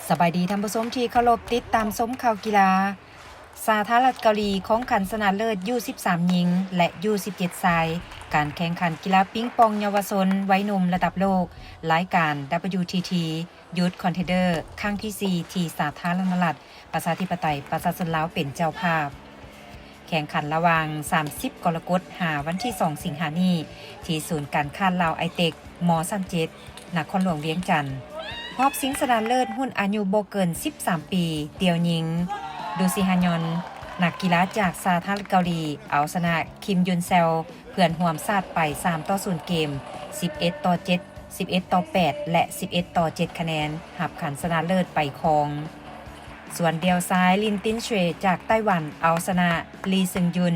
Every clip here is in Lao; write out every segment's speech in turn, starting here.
ສະບາຍດີທ່ານຜູ້ຊົມທີ່ເຄົາລົບ, ຕິດຕາມຊົມຂ່າວກິລາ. ສາທາລະນະລັດເກົາຫຼີ ຂອງຂັນຊະນະເລີດ ຢູສິບສາມຍິງ ແລະ ຢູສິບເຈັດຊາຍ, ການແຂ່ງຂັນກິລາປິງປອງເຍົາວະຊົນໄວໜຸ່ມລະດັບໂລກ, ລາຍການ WTT Youth Contender ຄັ້ງທີສີ່ ທີ່ສາທາລະນະລັດ ປະຊາທິປະໄຕ ປະຊາຊົນລາວເປັນເຈົ້າພາບ. ແຂ່ງຂັນລະຫວ່າງສາມສິບກໍລະກົດ ຫາວັນທີສອງສິງຫານີ້ ທີ່ສູນການຄ້າລາວໄອເຕັກ ມຊັ້ນເຈັດ ນະຄອນຫຼວງວຽງຈັນ. ຮອບຊິງຊະນະເລີດຮຸ່ນອາຍຸບໍ່ເກີນສິບສາມປີ ດຽວຍິງ ດູຊິຮະຍອນ ນັກກິລາຈາກສາທາລະນະລັດເກົາຫຼີ ເອົາຊະນະ ຄິມ ຍຸນແຊວ ເພື່ອນຮ່ວມຊາດໄປ ສາມຕໍ່ສູນເກມ, ສິບເອັດຕໍ່ເຈັດ, ສິບເອັດຕໍ່ແປດ ແລະ ສິບເອັດຕໍ່ເຈັດຄະແນນ, ຮັບຂັນຊະນະເລີດໄປຄອງ. ສ່ວນດຽວຊາຍ ລິນ ຕິນເຊ ຈາກໄຕ້ຫວັນ ເອົາຊະນະ ລີ ຊຶງຢຸນ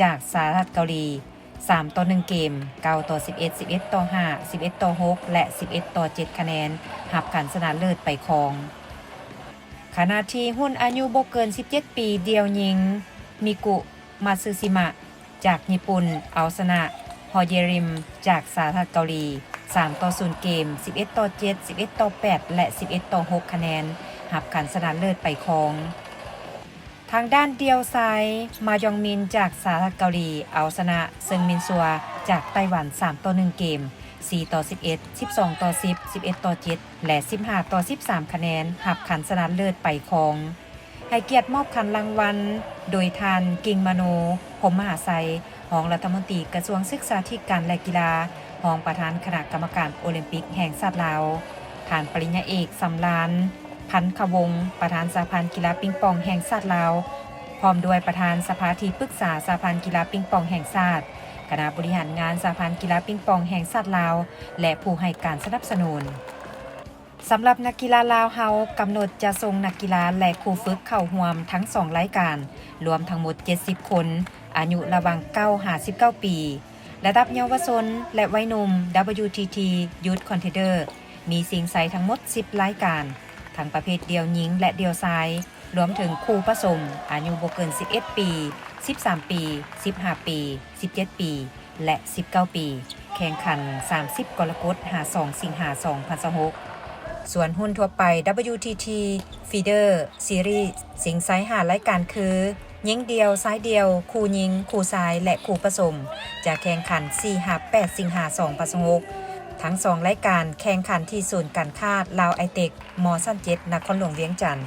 ຈາກສະຫະລັດເກົາຫຼີ ສາມຕໍ່ໜຶ່ງເກມ, ເກົ້າຕໍ່ສິບເອັດ, ສິບເອັດຕໍ່ຫ້າ, ສິບເອັດຕໍ່ຫົກ ແລະ ສິບເອັດຕໍ່ເຈັດຄະແນນ, ຮັບຂັນຊະນະເລີດໄປຄອງ. ຂະນະທີ່ຮຸ່ນອາຍຸບໍ່ເກີນສິບເຈັດປີ ດຽວຍິງ ມິກຸ ມາຊຶຊິມະ ຈາກຍີ່ປຸ່ນ ເອົາຊະນະ ຮໍເຢຣິມ ຈາກສະຫະລັດເກົາຫຼີ ສາມຕໍ່ສູນເກມ, ສິບເອັດຕໍ່ເຈັດ, ສິບເອັດຕໍ່ແປດ ແລະ ສິບເອັດຕໍ່ຫົກຄະແນນ, ຮັບຂັນຊະນະເລີດໄປຄອງ. ທາງດ້ານດຽວຊາຍ ມາຢອງມິນ ຈາກສະຫະລັດເກົາຫຼີ ເອົາຊະນະ ເຊິ່ງມິນຊັວ ຈາກໄຕ້ຫວັນ ສາມຕໍ່ໜຶ່ງເກມ, ສີ່ຕໍ່ສິບເອັດ, ສິບສອງຕໍ່ສິບ, ສິບເອັດຕໍ່ເຈັດ ແລະ ສິບຫ້າຕໍ່ສິບສາມຄະແນນ, ຮັບຂັນຊະນະເລີດໄປຄອງ. ໃຫ້ກຽດມອບຂັນລາງວັນໂດຍທ່ານ ກິ່ງມະໂນ ພົມມະຫາໄຊ, ຮອງລັດຖະມົນຕີກະຊວງສຶກສາທິການ ແລະ ກິລາ, ຮອງປະທານຄະນະກຳມະການໂອລິມປິກແຫ່ງຊາດລາວ, ທ່ານປະລິນຍາເອກ ສຳລານ ພັນຄະວົງ, ປະທານສະຫະພັນກິລາປິງປອງແຫ່ງຊາດລາວ, ພ້ອມດ້ວຍປະທານສະພາທີ່ປຶກສາສະຫະພັນກິລາປິງປອງແຫ່ງຊາດ, ຄະນະບໍລິຫານງານສະຫະພັນກິລາປິງປອງແຫ່ງຊາດລາວ ແລະ ຜູ້ໃຫ້ການສະໜັບສະໜູນ. ສຳລັບນັກກິລາລາວເຮົາກຳນົດຈະສົ່ງນັກກິລາ ແລະ ຄູຝຶກເຂົ້າຮ່ວມທັງສອງລາຍການ, ລວມທັງໝົດເຈັດສິບຄົນ, ອາຍຸລະຫວ່າງເກົ້າຫາສິບເກົ້າປີ. ລະດັບເຍົາວະຊົນ ແລະ ໄວໜຸ່ມ WTT Youth Contender ມີຊິງໄຊທັງໝົດສິບລາຍການ, ທັງປະເພດດຽວຍິງ ແລະ ດຽວຊາຍ, ລວມເຖິງຄູ່ປະສົມ ອາຍຸບໍ່ເກີນສິບເອັດປີ, ສິບສາມປີ, ສິບຫ້າປີ, ສິບເຈັດປີ ແລະ ສິບເກົ້າປີ, ແຂ່ງຂັນສາມສິບກໍລະກົດ ຫາສອງສິງຫາ ສອງພັນຊາວຫົກ. ສ່ວນຮຸ່ນທົ່ວໄປ WTT Feather Series ຊິງໄຊຫ້າລາຍການຄື ຍິງດຽວ, ຊາຍດຽວ, ຄູ່ຍິງ, ຄູ່ຊາຍ ແລະ ຄູ່ປະສົມ, ຈະແຂ່ງຂັນສີ່ຫາແປດສິງຫາ ສອງພັນຊາວຫົກ. ທັງສອງລາຍການແຂ່ງຂັນທີ່ສູນການຄ້າລາວໄອເຕັກ ມຊັ້ນເຈັດ ນະຄອນຫຼວງວຽງຈັນ.